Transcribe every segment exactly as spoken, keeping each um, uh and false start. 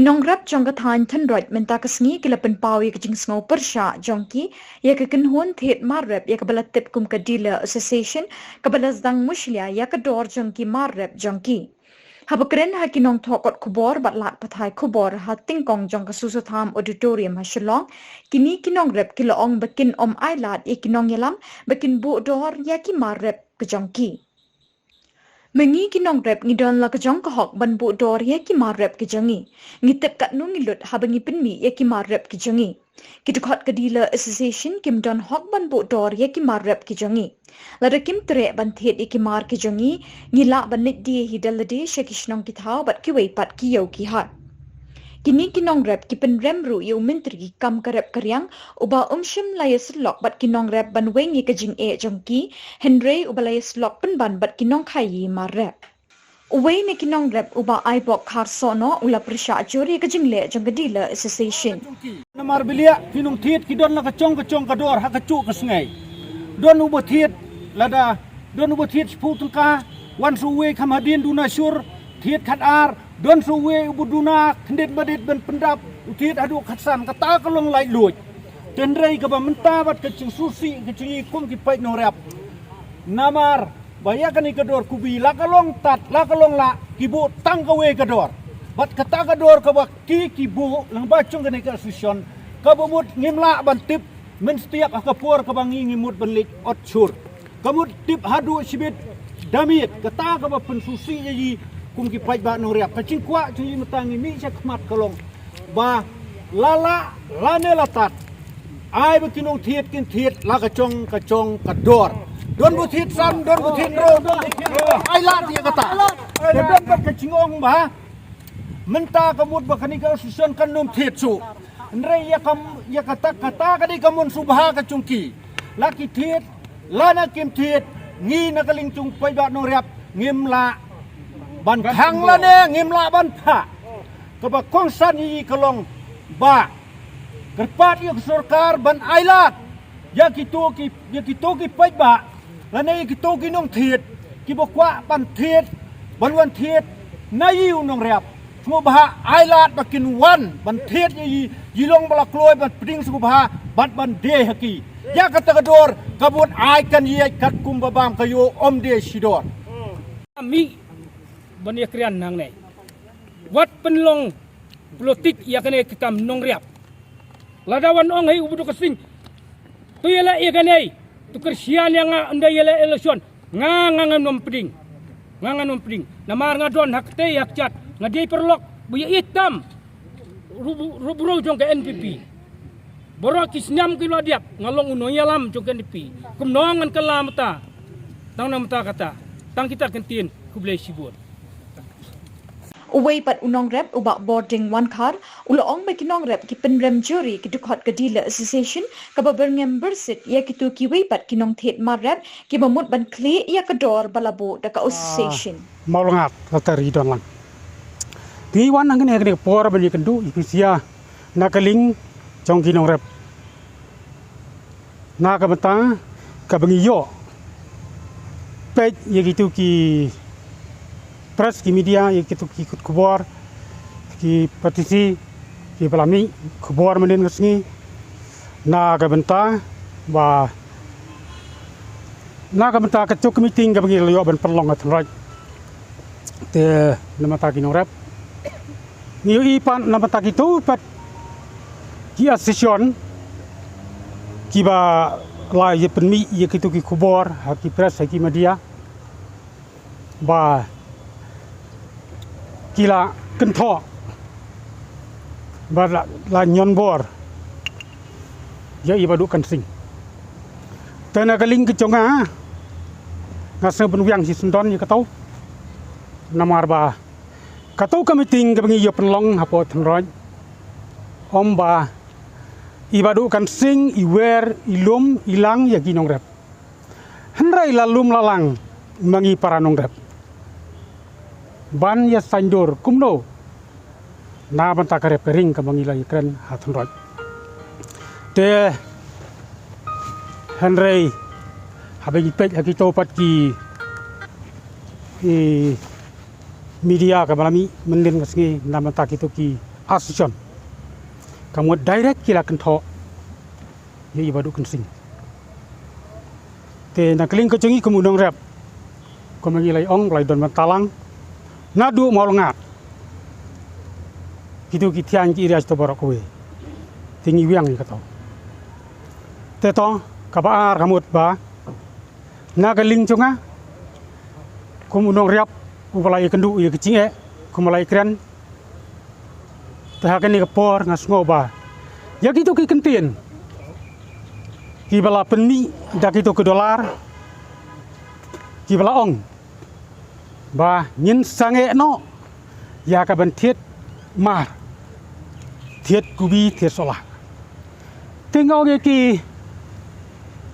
Nongrep jong ka thaiñ Thynroit mynta ka sngi ki la pynpaw ïa ka jingsngew pyrshah jong ki ïa ka kynhun thied mar rep ïa kaba la tip kum ka Dealer Association kaba la sdang mushlia ïa ka dor jong ki mar rep jong ki. Haba kren ha ki nongthoh kot khubor bad lad pathai khubor ha tyngkong jong ka Soso Tham Auditorium ha Shillong, kine ki nongrep ki la ong ba kin ym ailad ïa ki nongïalam ba kin buh dor ïa ki mar rep ka jong ki. Ma ngi ki nongrep ngi don la ka jong ka hok ban buh dor ïa ki mar rep ka jong ngi. Ngi tip katno ngi lut haba ngi pynmih ïa ki mar rep ka jong ngi. Ki dkhot ka Dealer Association kim don hok ban buh dor ïa ki mar rep ka jong ngi. Lada kim treh ban thied ïa ki mar ka jong ngi, ngi lah ban leit die hi da lade sha ki shnong ki thaw bad kiwei pat ki ïew ki hat. Kine ki nongrep ki pynrem ruh ïa u Myntri kam ka rep ka riang, uba um shym la ïasyllok bad ki nongrep ban weng ïa ka jingeh jong ki, hynrei uba la ïasyllok pynban bad ki nongkhaïi mar rep. Uwei na ki nongrep uba Aibok Kharsohnoh u la pyrshah jur ïa ka jingleh jong ka Dealer Association. Namar ba ïa ki nongthied ki don la ka chong ka chong ka dor ha ka chuh ka sngi. Don uba thied lada, don uba thied shiphew tyngka, wan sa uwei kham hadien duna shur, thied khatar, don sa uwei uba duna khyndiat badit ban pyndap, u thied haduh khatsan, kata ka long laitluid. Hynrei kaba mynta bad ka jingsngewsih ka jong ngi kum ki paid nongrep. Namar ba ïa kane ka dor kubi la ka long tad, la ka long lah, ki buh tang kawei ka dor. Bad kata ka dor kaba ki, ki buh lyngba jong kane ka association, kaba mut ngim lah ban tip mynstep ha ka por kaba ngi, ngi mut ban leit ot shur. Ka mut tip haduh shibit da miet, kata kaba pynsngewsih ïa ngi kum ki paidbah nongrep. Ka jingkwah jong ngi mynta ngi mih sha khmat ka long ba la lah lane la tad, ai ba ki nongthied kin thied la ka chong ka chong ka dor. Don ba thied san, don ba thied hynriew, don ba thied hynriew, ai lad ïa kata. Te don bad ka jingong ba mynta ka mut ba kane ka association kan nym thied shuh. Hynrei ïa ka, ïa kata, kata ka dei ka mon sngewbha ka jong ki. La ki thied lane kim thied, ngi na ka liang jong paidbah nongrep ngim lah ban khang lane ngim lah ban phah. Kaba kongsan ïa ngi ka long ba kyrpad ïa ka sorkar ban ai lad ïa kito ki, ïa kito ki paidbah lane ïa kito ki nongthied kiba kwah ban thied, ban wan thied na ngi u nongrep. Sngewbha ai lad ba kin wan ban thied ïa ngi, ngi long ba la kloi ban pdiang sngewbha bad ban die ha ki. Ïa kata ka dor ka mut ai kan ïaid katkum ba bam, ka ïoh ym die shi dor. Mih ban ïakren hangne. Wat pynlong politik ïa kane ka kam nongrep. Lada wan ong hei u Bah Dkhar Sing, to ïaleh ïa kane, to kyrshan ïa nga ynda ïaleh election, nga, nga ngan ym pdiang. Nga ngan ym pdiang. Namar nga don ha kti ha kjat, nga dei paralok ba ïa ïeit tam ruh, ruh, ruh jong ka N P P. Baroh ki snem ki la dep nga long u nongïalam jong ka N P P. Kumno ngan kylla mynta? Tang na mynta kata, tang kita ki ktien. Khublei shibun. Uwei pat u nongrep, u Bah Bording Wankhar, u la ong ba ki nongrep ki pynrem jur ïa ki dkhot ka Dealer Association kaba byrngem byrsit ïa kito kiwei pat ki nongthied mar rep kiba mut ban khlieh ïa ka dor ba la buh da ka association. Mawlyngkhat, la tari don lang. Te ngi wan hangne ha kane ka por ban ïakynduh ïa ki shisha na ka liang jong ki nongrep. Na ka bynta kaba ngi ïoh peit ïa kito ki press, ki media, ïa kito ki kot khubor, ki pathai, kiba la mih khubor mynhynnin ka sngi. Na ka bynta ba, na ka bynta kato ka meeting kaba ngi la ïoh ban pynlong ha Thynroit. Te na ka bynta ki nongrep, ngi ïohi pat na ka bynta kito pat ki association kiba la ïa pynmih ïa kito ki khubor ha ki press, ha ki media, ba ki la kynthoh, ba la, la ñion bor ïa i Bah Dukan Singh. Te na ka liang ka jong nga, nga sngew pynwiang shisyndon ïa kato. Namar ba kato ka meeting kaba ngi ïoh pynlong hapoh Thynroit, ym ba i Bah Dukan Singh i wer, i lum, i lang ïa ki nongrep. Hynrei la lum la lang ma ngi para nongrep ban ïa saiñdur kumno na ka bynta ka rep ka ring kaba ngi la ïakren ha Thynroit. Te hynrei haba ngi peit ha kito pat ki, ki media kaba la mih mynhynnin ka sngi na ka bynta kito ki Association. Ka mut direct ki la kynthoh ïa i Bah Duh Kynsing. Te na ka liang ka jong ngi kum u nongrep, kumba ngi la ong, ba la don ban talang naduh Mawlngat. Kito ki thiañ ki area to baroh kawei. Te ngi wiang ïa kato. Te to, kaba ar ka mut ba na ka liang jong nga kum u nongrep uba la ïakynduh ïa ka jingeh, kumba la ïakren, te ha kane ka por nga sngew ba ïa kito ki kyntien kiba la pynmih da kito ki dollar, kiba la ong ba ngin sangeh noh ïa ka ban thied mar, thied kubi, thied sohlah. Te nga ong ïa ki,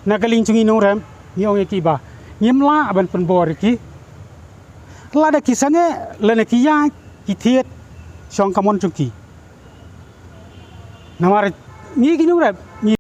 na ka liang jong ngi nongrep, ngi ong ïa ki ba ngim lah ban pynbor ïa ki lada ki sangeh lane ki ïaid ki thied shong ka mon jong ki. Namar ngi ki nongrep ngi